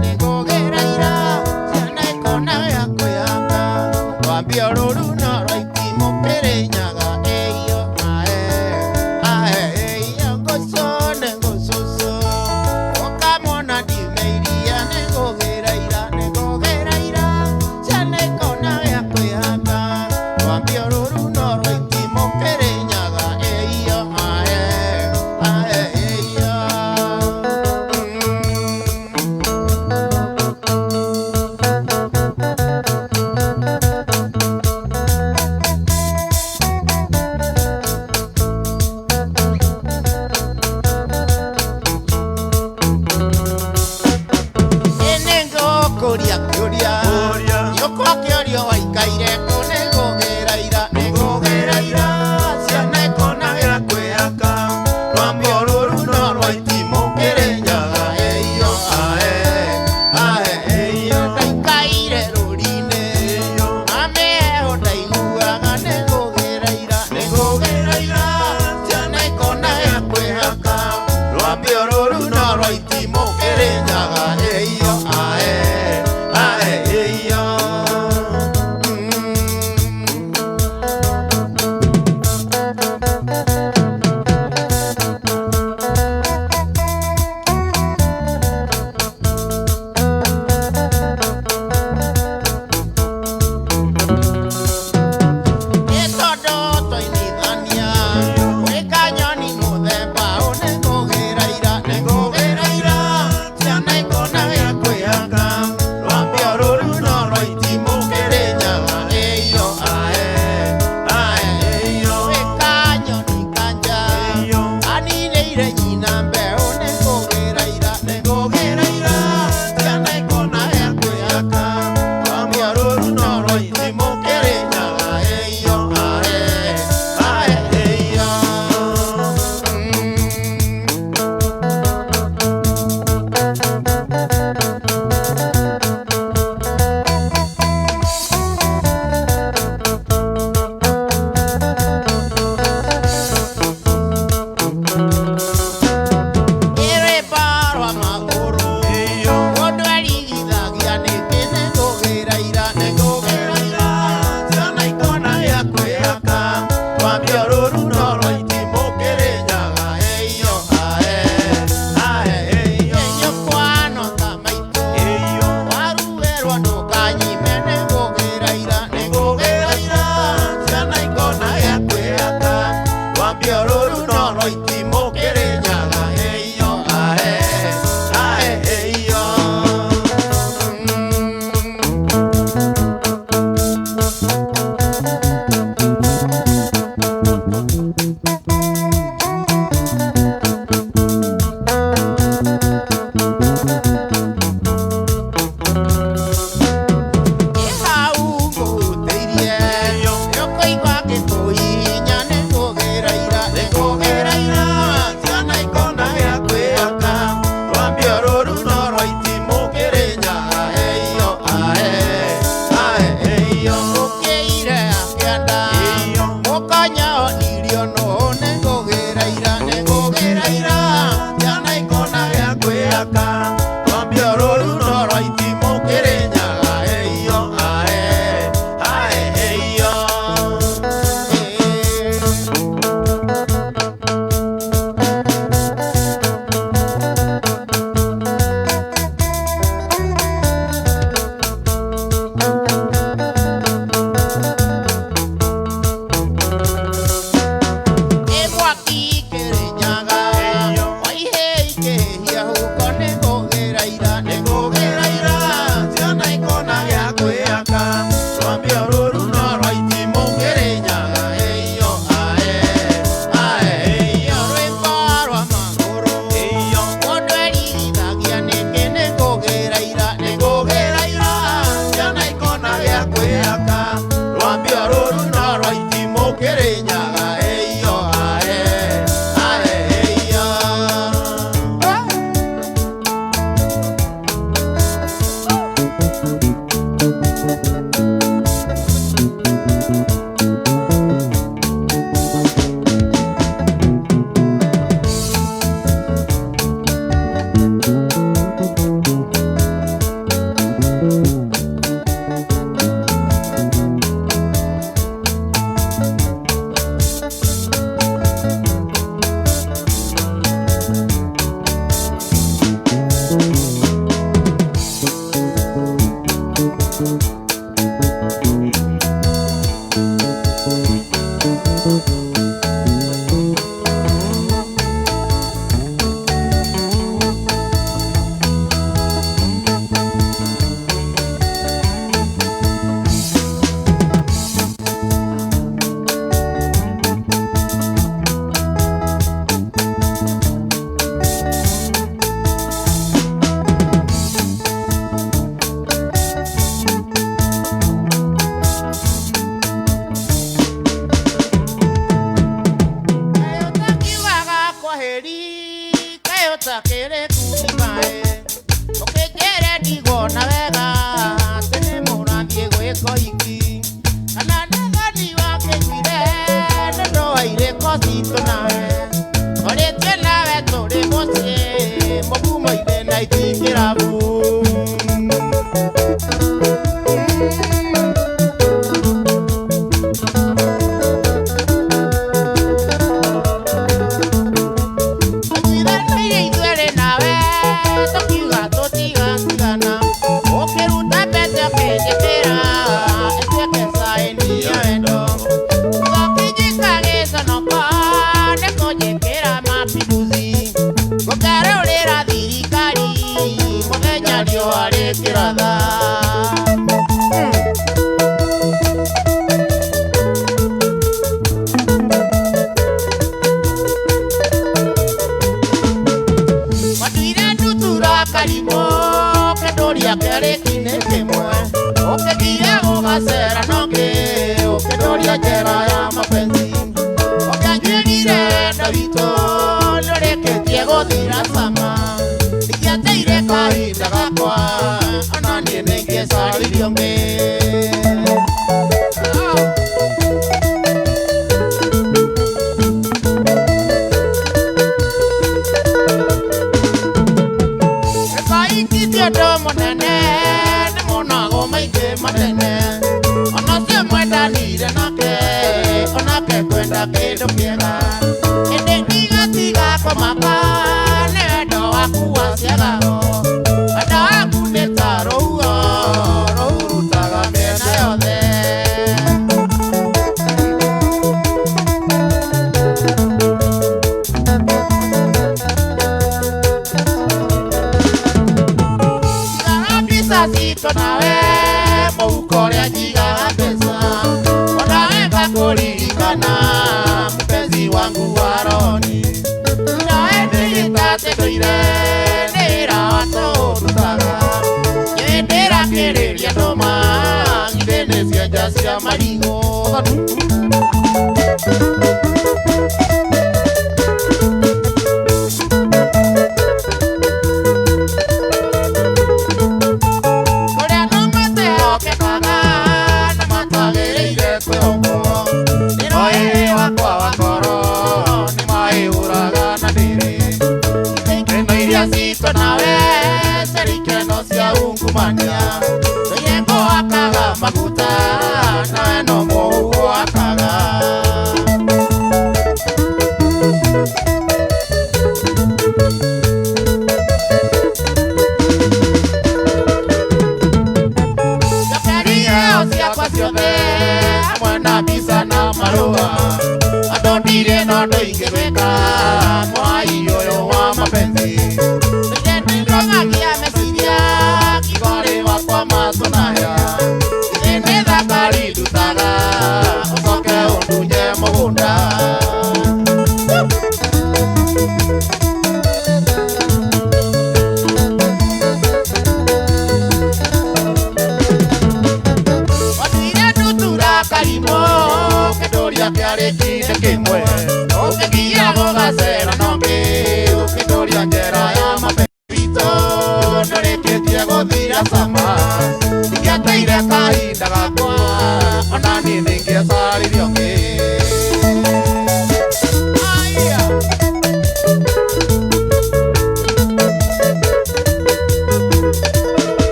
Nĩngũgĩra ira ciana ikona gĩa kwĩhaka rwambio rũru no rwa itimũ Kĩrĩnyaga ĩyo ae ae ĩyo ngũcũ nĩ ngũcũcũ ũkamwona ndiume iria nĩngũgĩra ira nĩngũgĩra ira ciana ikona gĩa kwĩhaka rwambio rũru no rwa itimũ Kĩrĩnyaga ĩyo ae ae ĩyo. Nĩngũkũria kĩũria. Kũria. Nyũkwa kĩũria waikaire kũ nĩngũgĩra ira nĩngũgĩra ira. Kĩrĩku maĩ ũkĩnjĩre ndigona wega atĩ nĩ mũrathiĩ gwĩka ũhiki kana nĩ thoni wakĩiguire nĩ ndũa irĩko citũ nawe twarĩtie nawe tũrĩ mũciĩ mũgumo-inĩ na itikĩrabu.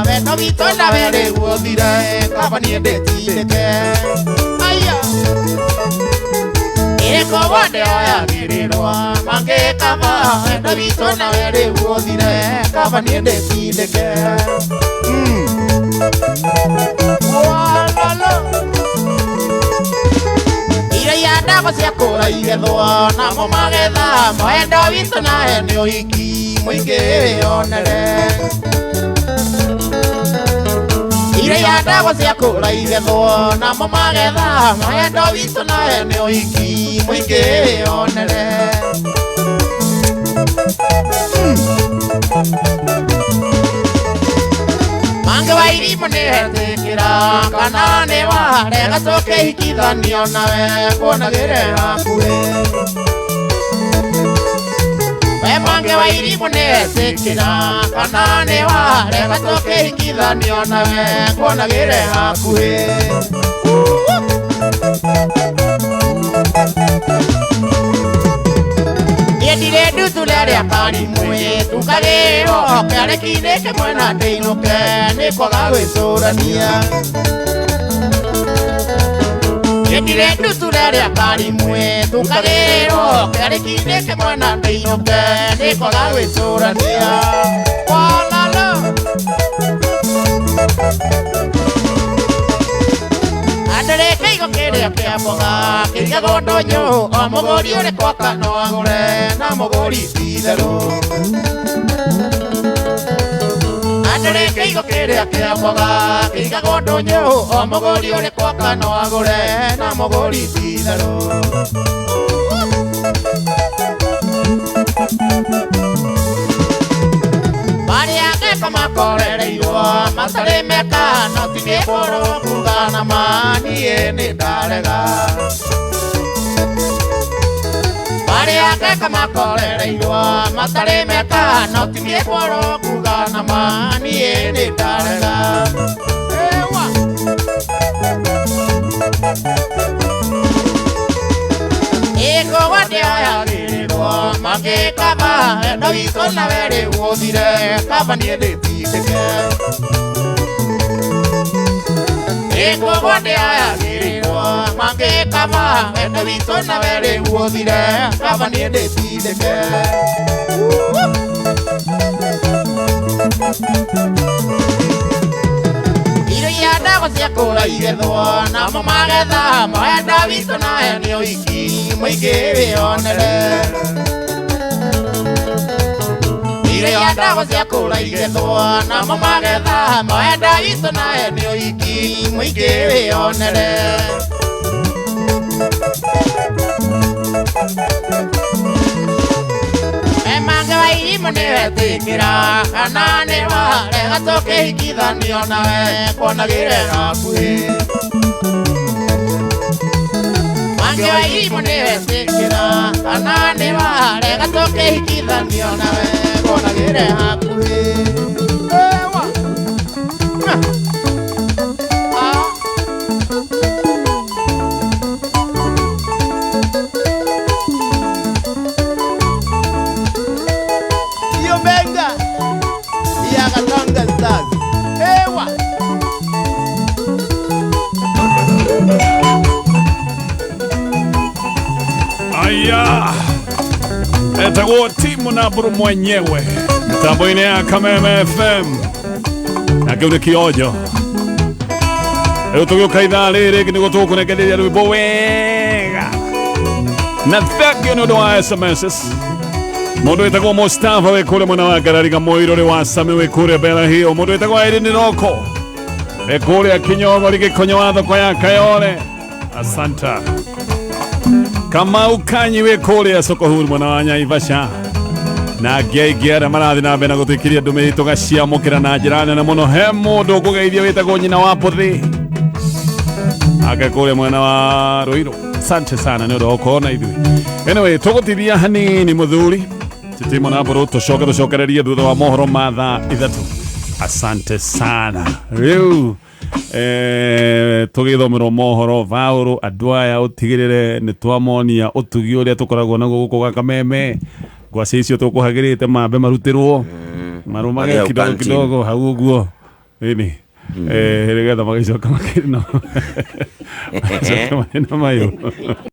Wendo witũ nawe rĩu ũthire kaba niĩ ndĩtindĩke aya ĩko wonde oyagĩrĩrwo mangĩkaba wendo witũ nawe rĩu ũthire kaba niĩ ndĩtindĩke Walala Iria ndago ciakũra igethwo namo magetha mwendo witũ nawe nĩ ũhiki mũingĩ wĩyonere Iria ndago ciakũra igethwo namo magetha mwendo witũ nawe nĩ ũhiki mũingĩ wĩyonere Mange wa irimũ nĩhetĩkĩra kana nĩ warega tũkĩhikithanio nawe kuonagĩre hakuhĩ We mange wa irimũ nĩhetĩkĩra kana nĩ warega tũkĩhikithanio nawe kuonagĩre hakuhĩ Niĩ ndirĩ ndutura rĩa karimũ tukagĩrwo kĩarĩki-inĩ kĩmwe na ndĩinũke nĩ kwaga gwĩcũrania Niĩ ndirĩ ndutura rĩa karimũ tukagĩrwo kĩarĩki-inĩ kĩmwe na ndĩinũke nĩ kwaga gwĩcũrania Walala Andĩrĩ kĩigo kĩrĩa kĩa mboga kĩigagwo ndũnyũ o mũgũri ũrĩkũ oka no agũre na mũgũri ti itherũ Andĩrĩ kĩigo kĩrĩa kĩa mboga kĩigagwo ndũnyũ o mũgũri ũrĩkũ oka no agũre na mũgũri ti itherũ Marĩa ngeka makorereirwo matarĩ meka no ti nĩkũrwo kuga na ma niĩ nĩ ndarega Marĩa ngeka makorereirwo matarĩ meka no ti nĩkũrwo kuga na ma niĩ nĩ ndarega Ewa Ĩko wande oyagĩrĩrwo mangĩkaba wendo witũ nawe rĩu ũthire kaba niĩ ndĩtindĩke Ĩko wande oyagĩrĩrwo mangĩkaba wendo witũ nawe rĩu ũthire kaba niĩ ndĩtindĩke Iria ndago ciakũra igethwo namo magetha mwenda witũ nawe nĩ ũhiki mũingĩ wĩyonere Iria ndago ciakũra igethwo namo magetha mwenda witũ nawe nĩ ũhiki mũingĩ wĩyonere Mange wa irimũ nĩwetĩkĩra kana nĩ warega tũkĩhikithanio nawe kuonagĩre hakuhĩ Mange wa irimũ nĩwetĩkĩra kana nĩ warega tũkĩhikithanio nawe kuonagĩre hakuhĩ Ewa Ah Benga ya Katanga Stars Ewa Aya etagwo timu na buru mwenyewe mitambo-inĩ ya Kameme FM na kĩu nĩ kĩonjo rĩu tũgĩũka ithaa rĩrĩ nĩguo tũgũkũnengereria rwĩmbo wega na thengio nĩ ũndũ wa SMSs Mundu witagwo Mustafa wĩ kũrĩa mwena wa Ngarariga Mũirũrĩ wa Sami wĩ kũrĩa Bella Hill mundu witagwo Irene Roko wĩ kũrĩa Kinyogori Gĩkonyo wa thoko ya Kayole asanta Kamau Kanyi wĩ kũrĩa soko huru mwena wa Naivasha na angĩ aingĩ arĩa marathiĩ na mbere na gũtwĩkĩria ndũmĩrĩri tũgaciamũkĩra na njĩra nene mũno he mũndũ ũkũgeithia wĩtagwo nyina wa Puthi ake kũrĩa mwena wa Ruiru asante sana nĩ ũndũ wa gũkorwo na ithuĩ anyway tũgũtithia hanini mũthuri titimo na mbũrũ tũcoke tũcokererie thutha wa mohoro ma thaa ithatũ asante sana rĩu tũgĩthomerwo mohoro Vaũrũ andũ aya ũtigĩrĩre nĩ twamonia ũtugi ũrĩa tũkoragwo naguo gũkũ gwa Kameme ngwacĩ icio tũkũhagĩrĩte mambe marutĩrwo marũmage Marĩa kidogo canteen. kidogo hau ũguo Ĩni. Nĩgetha magĩcoka makĩrĩ na macoka marĩ na mayũ.